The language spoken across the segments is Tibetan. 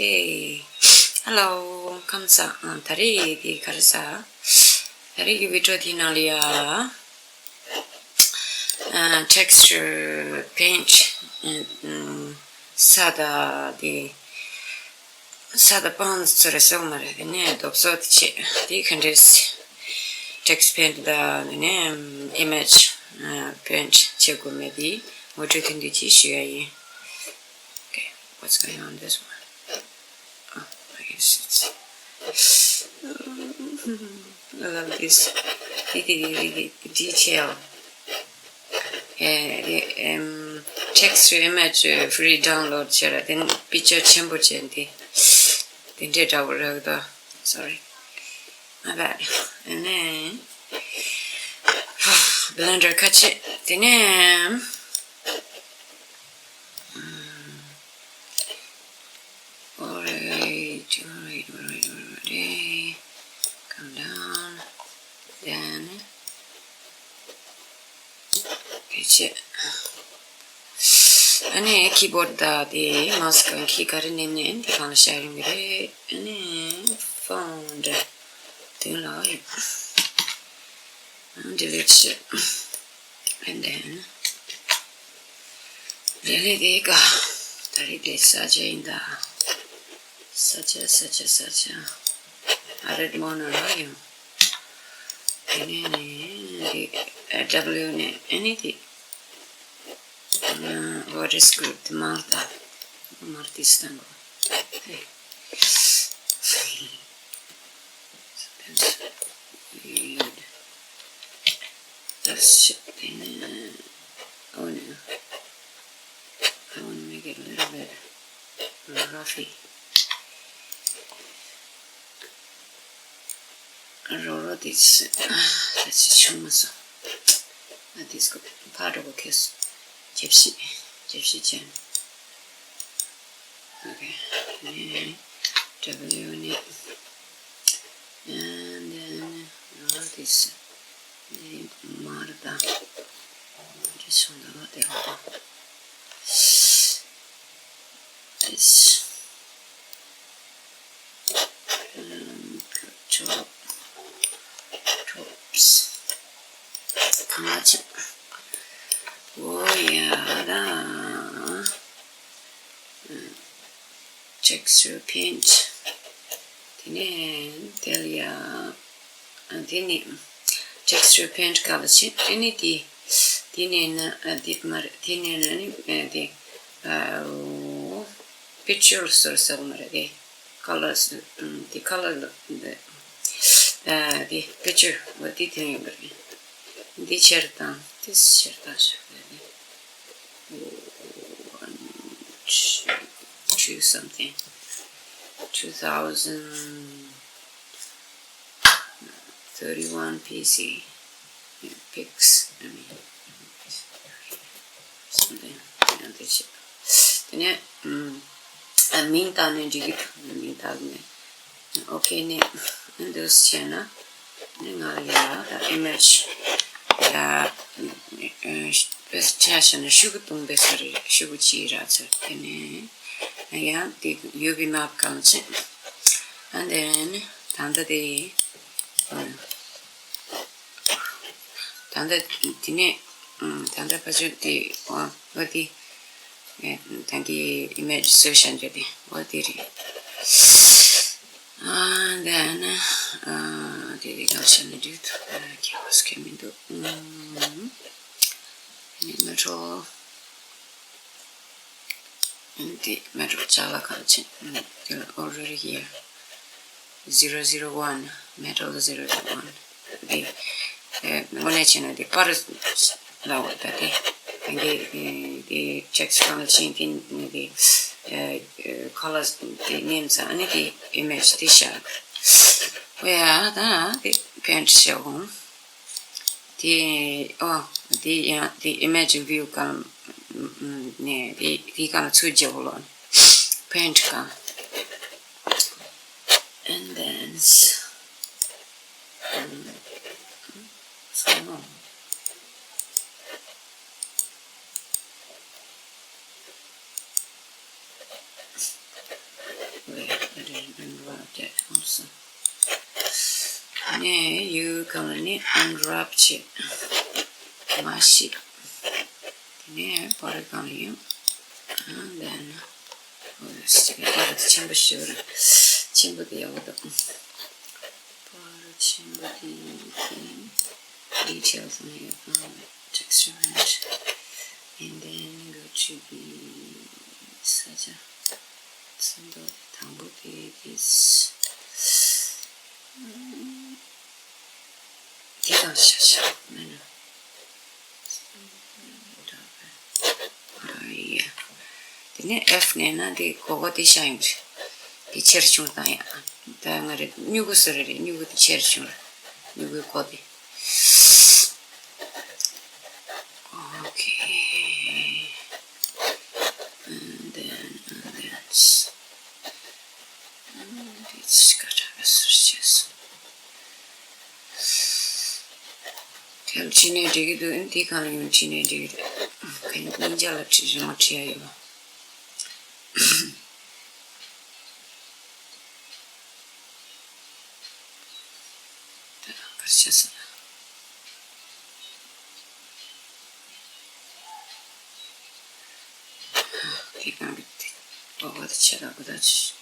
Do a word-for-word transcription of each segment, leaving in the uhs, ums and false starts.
Hey, hello, ཁམས་བཟང་། ཨ། ད་རེས་དེ་ག་རེ་ཟ། ད་རེས་ཀྱི་བི་ཌི་ཡོ་དེའི་ནང་ལ་ཡ། ཨ། Texture Paint ཨ། ས་དང་དེ། ས་དང་སྤང་ཚོ་རེ་སོང་མ་རེད། དེ་ནས་རྡོབ་སོགས་དེ་བྱེད། དེ་ག་འདྲས། Text Paint དང་དེ་ནས་Image Paint བྱེད་དགོས་མེད་དེ་ངོ་སྤྲོད་དེ་འདུག་ཅེས་ཞུ་ཡ་ཡིན། Okay, what's going on this one? Oh, I guess it's, I love this. Detail. ཨེ། ཨེམ། Text to image free download བྱས་ར། དེ་ནས་པིག་ཅར་ཆེན་པོ་བྱས་འདི། དེ་འདྲའི་འདྲ་བོ་རག་དོ། Sorry. My bad. ཨ་ནི། Blender ཁ་ཕྱེ། དེ་ནས། Alright, alright, alright, alright. Come down. Then. Okay, shit. ཨ་ནི་ཁི་བྷོར་ཌི་དང་དེ་མའོ་སི་གང་གི་ག་རེ་ནས་ནས་འདི་གང་ལ་ཤར་ཡོང་གི་རེད། ཨ་ནི་ཕོན་ཊི་དེ་ལ་ཡོད། Delete བྱེད། And then delete དེ་ག་ད་རེས་དེ་ས་ཆ་ཡིན་ད། ས་ཆ་ས་ཆ་ས་ཆ། ཨ་རེད་མོ་ན་ལ་ཡང་། དེ་ནས་ནས་དེ་W ནས་ཨ་ནི་དེ། What is good? Marta. Martista. Hey. That's weird. That's, uh, oh no. I want to make it a little bit roughy. རོ་རོ་དེ་ཚོ་དེ་ཚོ་ཆུང་མ་སོང་། ཨ། དེ་ཚོ་ཕར་འགྲོ་གི་ཁེལ་སོང་། བརྗེ་པོ་བྱེད། བརྗེ་པོ་བྱེད་བྱས་ནས། Okay. ནས་W ནས། And then རོ་རོ་དེ་ཚོ་དེ་མར་དང་། དེ་ཚོ་འདི་ལ་དེ་ལ་དང་། This. ཨམ། ཁྱོད། ཁྱོད། གང་ལ་ཆགས། འོ་ཡ་ད། Texture Paint. དེ་ནས་དེ་ལ་ཡ། ཨ། དེ་ནི་Texture Paint ག་ལ་ཆེ། དེ་ནི་དེ། དེ་ནས་ན། ཨ། དེ་མ་རེད། དེ་ནས་ན་ནི། ཨ། དེ། ཨ། འོ། Picture Source ཟེར་བ་མ་རེད་དེ། Colors ཨ། དེ་color དེ། ཨ། དེ་picture འོ་དེ་དེ་ཡིན་པ་རེད། འདི་ཆེར་བཏང་། དེ་ཆེར་བཏང་ཞིག་རེད། འོ། One, two, two something. Two thousand thirty-one P C. Pix, I mean, something. དེ་ནས་ཨམ། ཨ། མིང་བཏགས་ནས་འགྲིག་གི་འདུག་མིང་བཏགས་ནས། Okay ནས་འདུག་བྱས་ན། ནས་ང་ཡ་ད་image ཡ། ཨ། དཔེ་ཆ་བཞག་ན་ཤོག་གུ་སྟོང་པའི་ས་རེད། ཤོག་གུ་གཅིག་རག་ཚར། དེ་ནས་ཡང་དེ་U V map གང་བྱེད། And then ད་ལྟ་དེ། ཨ། ད་ལྟ་དེ་ནས། ཨ། ད་ལྟ་ཕ་ཆོས་དེ། འོ། འོ་དེ། ཨ། ད་གིན་image བཟོས་བཞག་རྒྱུ་དེ། འོ་དེ་རེད། ཨ། དེ་ནས། ཨ། དེ་རིགས་གང་བྱས་ན་འགྲིག་འདུག་ཨ། ཁྱད་པར་ཁྱད་མི་འདུག་ཨ། དེ་ནས་Metal། འདི་Metal ཅ་ལག་གང་ཆེ། འདི་already here. Zero zero one, Metal zero zero one. འདི། ཨེ། དངོས་གནས་བྱས་ན་འདི་པར་ལ་འོ་ད་དེ། འདི། འདི་checks གང་ལ་ཕྱིན་དེ་འདི། ཨེ། colors འདི་ཉན་ཙང་ཨ་ནི་འདི་image འདི་བཞག་འོ་ཡ་ད་འདི་paint བྱེད་འོང་། དེ། ཨོ། དེ་ཡང་དེ་image view གང་ནས་དེ་དེ་གང་ཚུར་རྒྱབ་ལོག་paint གང་། And then some more. Unwrap that also. ཨ་ནི་ཡུ་གང་ལ་ནི་unwrap བྱེད། མ་ཤེས། དེ་ནས་པར་གང་ལ་ཡང་། And then, oh, this is པར་ཆེན་པོ་ཞིག་རེད། ཆེན་པོ་དེ་ཡག་པོ་འདུག་པར་ཆེན་པོ་དེ་དེ། Details on your phone, text message, and then go to the ས་ཆ་ཚོན་མདོག་དང་པོ་དེ་this. དེ་དང་ཤ་ཤ་མེད་ན། དེ་ནས་F ནས་ན་དེ་གོ་གོ་དེ་ཤ་ཡོང་རེད། དེ་ཆེར་ཆུང་དང་ཡང་། ད་ང་རེ་སྨྱུ་གུ་ཟེར་རེད། སྨྱུ་གུ་དེ་ཆེར་ཆུང་རེད། སྨྱུ་གུའི་གོ་དེ། Okay. And then, and then. It's got a message. དེ་ཕྱི་ནས་འགྲིག་གི་འདུག་འདི་གང་ཡོང་ཕྱི་ནས་འགྲིག་གི་རེད། ཁ་ཉིན་སྙིང་རྗེ་ལ་བྲིས་རིང་མ་བྲིས་ཡ་ཡོད་པ། ད་གར་ཆགས་སོང་། དེ་གང་གི་དེ་ལོག་པ་དེ་ཆེ་ལ་གོ་ད་ཆེ།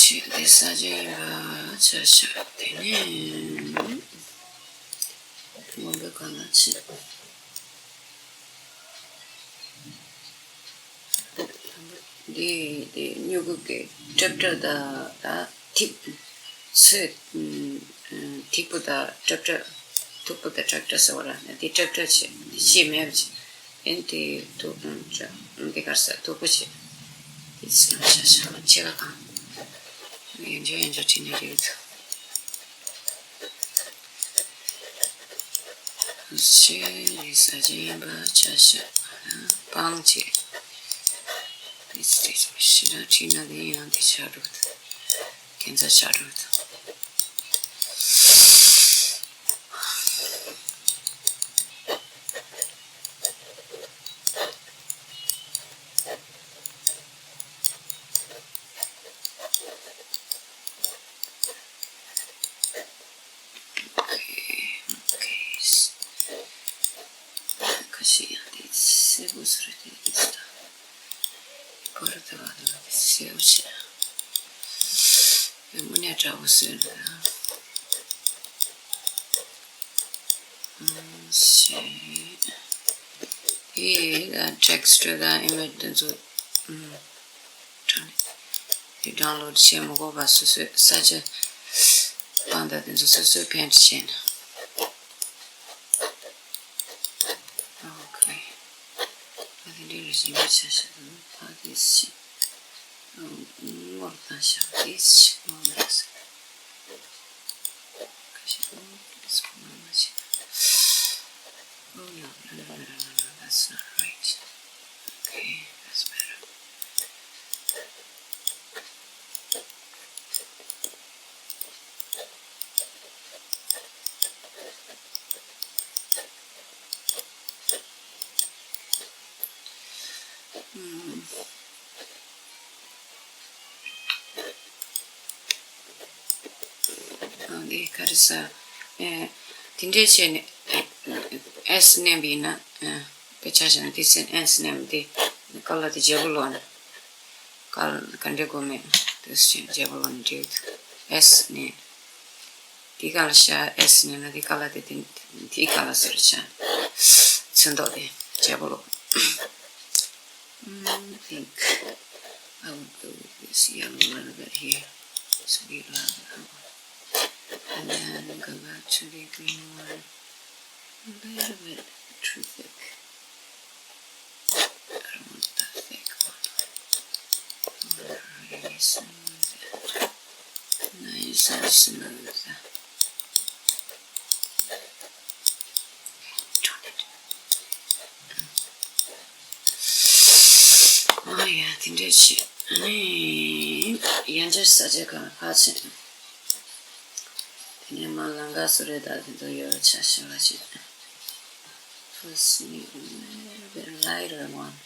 ཆེ་དེ་ས་ཆ་ཡིན་པ་ཆ་བཞག་དེ་ནས། སྔོན་པོའི་སྒང་ལ་ཕྱིན། འདི་འདི་སྨྱུ་གུ་གི་ཀྲབ་ཀྲབ་དང་ད་ཐིག་ཚོས་ཐིག་པོ་དང་ཀྲབ་ཀྲབ། ཐིག་པོ་དང་ཀྲབ་ཀྲབ་ཟེར་བ་ར་འདི་ཀྲབ་ཀྲབ་བྱེད་འདི་ཤེས་མེད་པ་བྱེད། ཨེ་འདི་ཐུག་འདི་གར་ས་ཐུག་པོ་བྱེད། འདི་ཚིག་ལ་ཤ་ཤ་མ་ཕྱེད་ཀ་གང་། ཡོན་ཆོད་ཡོན་ཆོད་བྲིས་ནས་རེད། ཆེ་རེ་ས་ཆ་ཡིན་པ་ཆ་ཤ་སྤང་བྱེད། ཏིས་ཏིས་ཞེ་དྲག་བྲིས་ན་དེ་ཡང་དེ་ཆགས་འགྲོ་གི་འདུག་ཁྱད་མཚར་ཆགས་འགྲོ་གི་འདུག་ཁ་ཤས་ཡང་དེ་སེར་པོ་ཟེར་དེ་ཨིན་སྟ། བར་དུ་བ་དུ་དེ་སེར་པོ་བྱས། དངོས་གནས་འདྲ་པོ་བཟོས་འདུག་ཨང་། ཤེས། དེ་ད་ཊེག་སི་ཊི་དང་ཨི་མེཇ་དེ་ཚོ། ཨང་། དེ་ཌའུན་ལོཌ་བྱེད་མི་དགོས་པ་སོ་སོའི་ས་ཆ་དང་ད་དེ་ཚོ་སོ་སོའི་པེན་ཊི་བྱས་ན། ཨོ་ཁེ། ད་དེ་འདྲའི་རེ་ཞིག་མི་ཆ་ཤ་དང་ཕ་དེ་ཞིག་ངོར་ད་ཤ་དེ་ཞིག་ངོ་མ་ཟེར། ཁ་ཤས་ཨོ་དེ་ཞིག་ངོ་མ་ཞིག Oh, no, no, no, no, no, no, that's not right. Okay, that's better. Mm. འདི་ག་རེ་ཟ། དེ་འདྲས་བྱས་ནས་ཨེས་མནན་པ་ཡིན་ན། དཔེ་ཆ་བཞག་ན་དེ་ཚེ་ཨེས་མནན་པ་དེ་ཀ་ལར་དེ་བརྗེ་པོ་ལོག་ན། ཀ་ལར་ག་འདྲས་དགོས་མེད་དེ་བརྗེ་པོ་ལོག་ན་འགྲིག་འདུག་ཨེས་མནན། དེ་ག་ལ་ཤ་ཨེས་མནན་ན་དེ་ཀ་ལར་དེ་དེ་དེ་ཀ་ལར་ཟེར་བྱ། ཚོན་མདོག་དེ་བརྗེ་པོ་ལོག I think I would go with this yellow a little bit here. It's a bit louder. And then go back to the green one. A little bit too thick. I don't want that thick one. I want it really smooth. Nice and smooth. ཨོ་ཡ། དེ་འདྲ་བྱེད། ནི་ཡང་ཅིག་ས་ཆ་གང་ཁག་ཆེ། དེ་ནས་མ་ལང་ཀ་སུ་རེད་ད་དེ་ཚོ་ཡོད་ཆ་ཤེས་པ་ཆེ། First need a little bit lighter one.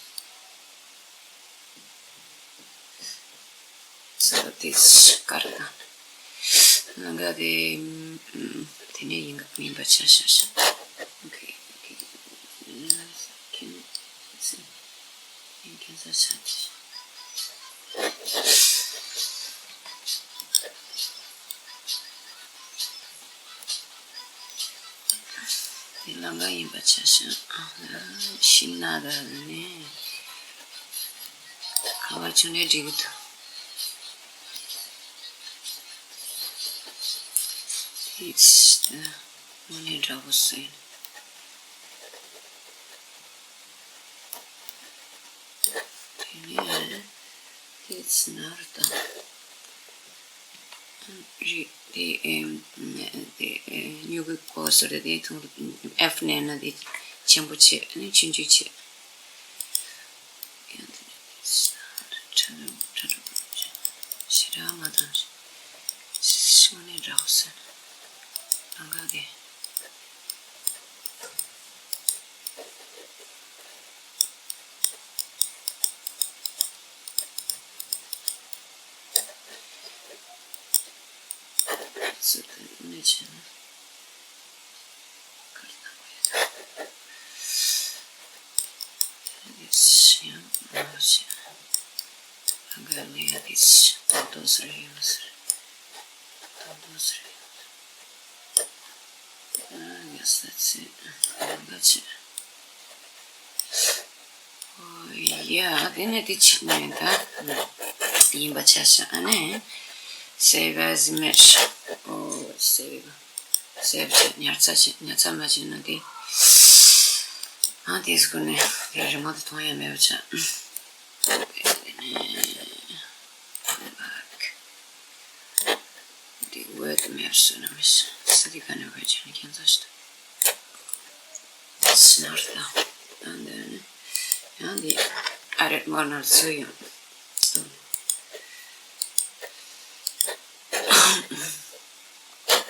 So this card. ལང་ཀ་དེ་དེ་ནས་ཡིན་ག་མིན་པ་ཆ་ཤེས་ཤེས། Okay, okay. Can see. Can see. དེ་ལང་ཀ་ཡིན་པ་ཆ་ཤེས། ཤིང་ནགས་དང་ནས་ག་བ་བྱུང་ནས་འགྲིག་གི་འདུག་དེ་དངོས་གནས་འདྲ་པོ་བཟོས། དེ་ནས་དེ་ཚི་ན་རུ་དང་རི་དེ་ཨེམ་དེ་ཨེ་སྨྱུ་གུ་ཀོ་སོ་རེད་དེ་ཐུང་ཨེཕ་ནས་ན་དེ་ཆེན་པོ་ཆེ་ནི་ཆུང་ཆུང་ཆེ། ཡང་དེ་ནས་དེ་ཚི་ན་རུ་ཁྲ་རུ་ཁྲ་རུ་ཞེ་དྲག་མ་དང་ཤོ་ནས་འདྲ་པོ་སོ་ན་ལང་ཀ་དེ། སུ་དེ་ནས་བྱས་ན་གར་དང་བས་དང་། ཡང་མ་བྱས། ལང་ཀ་ལ་ཡ་དེ་ཏོག་ཏོག་ཟེར་ཡོད་ཟེར། ཏོག་ཏོག་ཟེར་ཡོད་ཟེར། ཨ་ཡ་ས་ཚེ་ལང་ཀ་ཆེ། ཨོ་ཡ་དེ་ནས་དེ་ཆེ་ནས་ད་ཡིན་པ་ཆ་ཤ་ཨ་ནས་save as image. ཨོ་save. སེབ་བྱས་ཉར་ཚགས་བྱས་ཉར་ཚགས་མ་བྱས་ན་དེ། ཨ་དེ་སྐུ་ནས་དེ་རི་མོ་དེ་མཐོང་ཡ་མེད་པ་ཆགས། དེ་ནས་back. དེ་ཝེད་མེབ་སུ་ན་མི་སུ་ས་དེ་ག་ནས་བེད་ཆེན་ཁྱེད་ཚོ་ཞིག་ད། སྣར་ད། ད་འདི་ནི་ཡང་དེ་ཨ་རེད་མོ་ནར་ཚུ་ཡང་།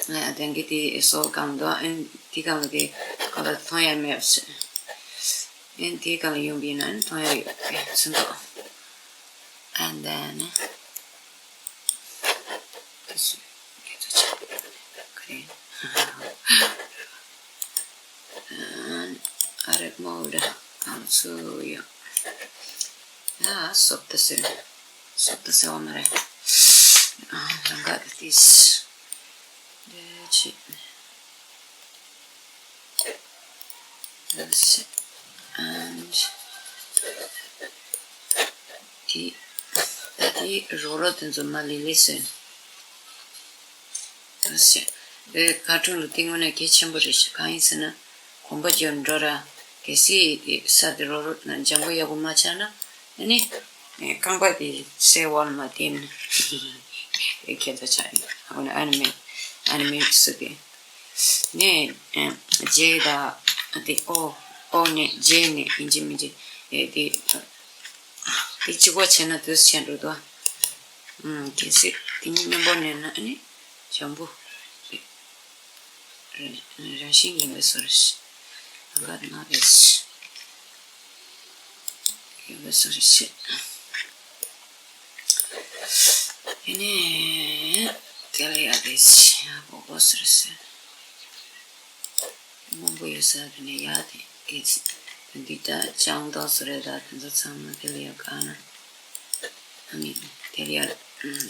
ཨ་དེང་གི་དེ་སོ་གང་དུ་ཨན་དེ་གང་དེ་ག་ལ་མཐོང་ཡ་མེད་པ་ཞིག་ཨན་དེ་གང་ལ་ཡོང་པ་ཡིན་ན་ཨན་མཐོང་ཡ་ཡོད་པའི་ཚུན་དུ། And then this is green. And ཨ་རེད་མོ་ལ་གང་ཚུ་ཡང་། ཡ་སོབ་ཏུ་ཟེར། སོབ་ཏུ་ཟེར་བ་མ་རེད། ཨ་ལང་ཀ་དེ་ཏིས། འདི་ཆེ། And དེ་ད་དེ་རོ་རོ་དེ་ཚོ་མ་ལི་ལི་ཟེར། ཟེར། དེ་ཁ་ཐུག་ལ་དེ་དངོས་གནས་གལ་ཆེན་པོ་རེད་ཤག་གང་ཡིན་ཟེར་ན། གོམ་པ་རྒྱབ་འགྲོ་ར། གལ་སྲིད་ས་དེ་རོ་རོ་ན་ལྗང་པོ་ཡག་པོ་མ་ཆགས་ན། ཨ་ནི། རྐང་པ་དེ་སེ་བར་མ་བསྟན་ན། ཁྱེད་ཚོ་ཆགས་ཡིན། ཨ་ནི་ཨ་ནི་མེད། ཨ་ནི་མེད་སུ་དེ། ནས། ཇེ་དང་དེ་ཨོ། ཨོ་ནས་ཇེ་ནས་ཡིན་གཅིག་མིན་གཅིག་ཨེ་དེ། དེ་གཅིག་པོ་བྱས་ན་དུས་ཆད་འགྲོ་དོ། གལ་སྲིད་དེ་གཉིས་མཉམ་པོ་ནས་ན་ཨ་ནི་ལྗང་བུ། རང་བཞིན་ཡིན་པའི་བཟོ་རེད། ལང་ཀ་ན་རེད། ཡིན་པའི་བཟོ་རེད་ཤེས། དེ་ནས་དེ་ལ་ཡ་དེ་ཤ་པོ་པོ་ཟེར་ཟེར། སྔོན་པོ་ཡོད་ས་དེ་ནས་ཡ་དེ་སྐད་ཅིག་འདི་ལྟ་ལྕང་ཏོག་ཟེར་རེད་ད་དེ་ཚོ་ཚང་མ་དེ་ལ་ཡ་ག་ན། ཨ་ནི་དེ་ལ་ཡ་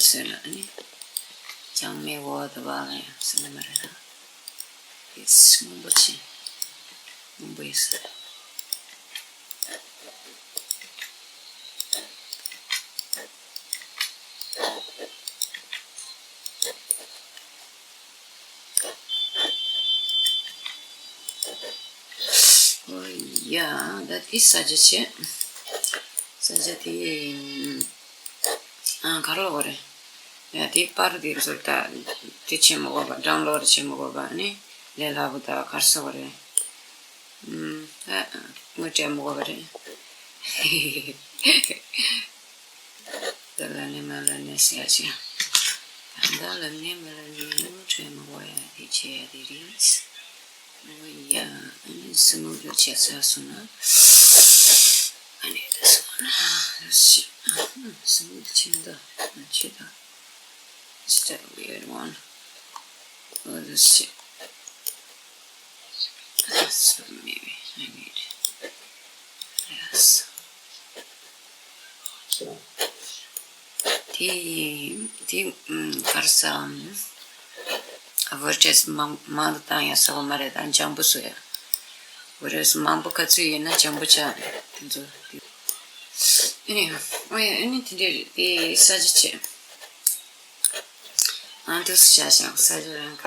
ཟེར་ན་ཨ་ནི་ལྕང་མའི་འོག་དེ་བ་ལ་ཡ་ཟེར་ན་མ་རེད་ད། དེ་སྔོན་པོ་ཆེ་སྔོན་པོ་ཡོད་ས། ཨོ་ཡ། ད་དེ་ས་ཆ་ཆེ། ས་ཆ་དེ་ཨ་ག་རེ་ལབ་དགོས་རེད། ཡ་དེ་པར་དེ་ཚོ་ད་དེ་བྱེད་མི་དགོས་པ་ཌའོན་ལོཌ་བྱེད་མི་དགོས་པ་ནི་ལས་སླ་པོ་ད་ག་རེ་ཟེར་དགོས་རེད། ཨ་དངུལ་སྤྲད་མི་དགོས་པ་རེད། ད་ ནི་མ་ལ་ནི་ཟེར་ཅིག་ད་ལྟ་ལ་ནི་མ་ལ་ནི་ནི་མ་བྲོས་མ་བོ་ཡ་དེ་བྱེད་ཡ་དེ་རེད། འོ་ཡ། ཨ་ནི་སི་མུ་ཐུ་བྱས་ཚར་སོང་ན། ཨ་ནི་དེ་སོང་ན། སི་མུ་ཐུ་ཆེན་ད་ཆེ་ད། It's that weird one. Oh, this shit. So maybe I need. Yes. དེ་དེ་ཨམ་གར་སམ་ཨ་ཝར་ཊའི་སི་མང་མང་དུ་བཏང་ཡ་ས་བ་མ་རེད། ད་འཇམ་པོ་བཟོ་ཡ། ཝར་ཊའི་སི་མང་པོ་ག་ཚོད་ཡོད་ན་འཇམ་པོ་ཆགས་དེ་ཚོ་དེ། ཨ་ནི་ཨ་ནི་དེ་འདྲ་དེ་ས་ཆ་ཆེ། ཨང་དུ་བྱ་ཞིང་ས་ཆ་རང་ག་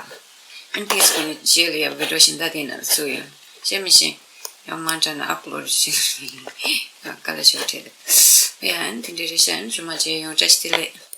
ཨན་ཏིས་ཀུན་རྗེས་ལ་ཡ་བི་ཌིའོ་ཤིང་ད་དེ་ན་སུ་ཡོད་ཤེས་མི་ཤེས། ཡང་མ་འདྲ་ན་ཨབ་ལོ་ཌི་ཞིག་ཡང་ག་ལ་ཞོ་ཁྲེ་ཡ་ཨན་དེ་འདྲ་རེ་ཤ་ཨན་ཞུ་མ་བྱེད་ཡོང་བཀྲ་ཤིས་བདེ་ལེགས།